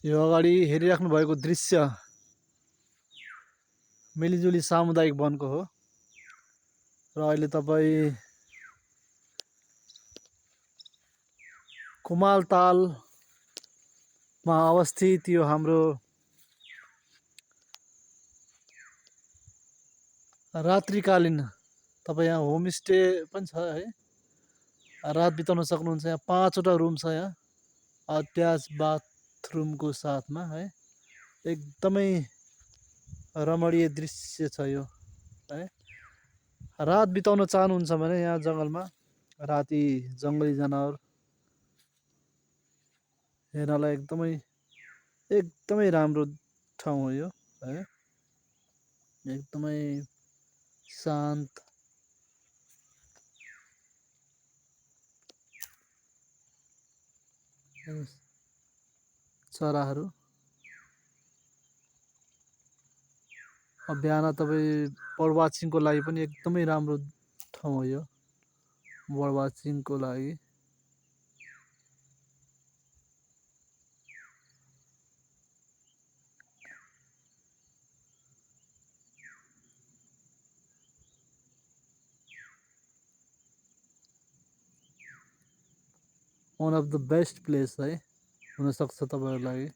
यो अगाडि हेरिराख्नु भएको दृश्य मिलिजुली सामुदायिक वनको हो र अहिले तपाईँ कुमालतालमा अवस्थित यो हाम्रो रात्रिकालीन तपाईँ यहाँ होमस्टे पनि छ है, रात बिताउन सक्नुहुन्छ। यहाँ 5वटा रुम छ यहाँ अट्याच बाथरुमको साथमा है। एकदमै रमणीय दृश्य छ यो है। रात बिताउन चाहनुहुन्छ भने यहाँ जङ्गलमा राति जङ्गली जनावर हेर्नलाई एकदमै राम्रो ठाउँ हो यो है। एकदमै शान्त चराहरू। बिहान तपाईँ बर्ड वाचिङको लागि पनि एकदमै राम्रो ठाउँ हो यो बर्ड वाचिङको लागि। One of the best place है हुनसक्छ तपाईँहरूको लागि।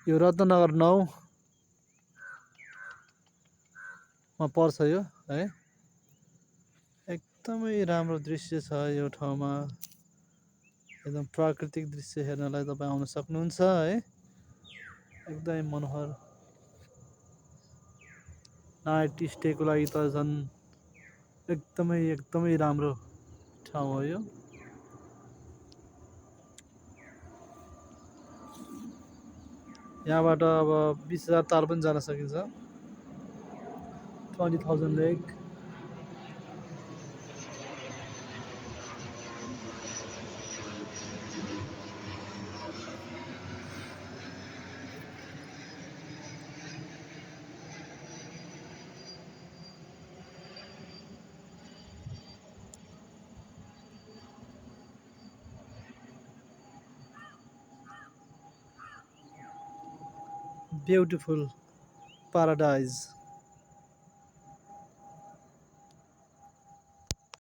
यो रत्नगर 9 मा पर्छ यो है। एकदमै राम्रो दृश्य छ यो ठाउँमा। एकदम प्राकृतिक दृश्य हेर्नलाई तपाईँ आउन सक्नुहुन्छ है। एकदमै मनोहर नाइट स्टेको लागि त झन् एकदमै राम्रो ठाउँ हो यो। यहाँबाट अब 20,000 ताल पनि जान सकिन्छ। 20,000 लेक। Beautiful paradise.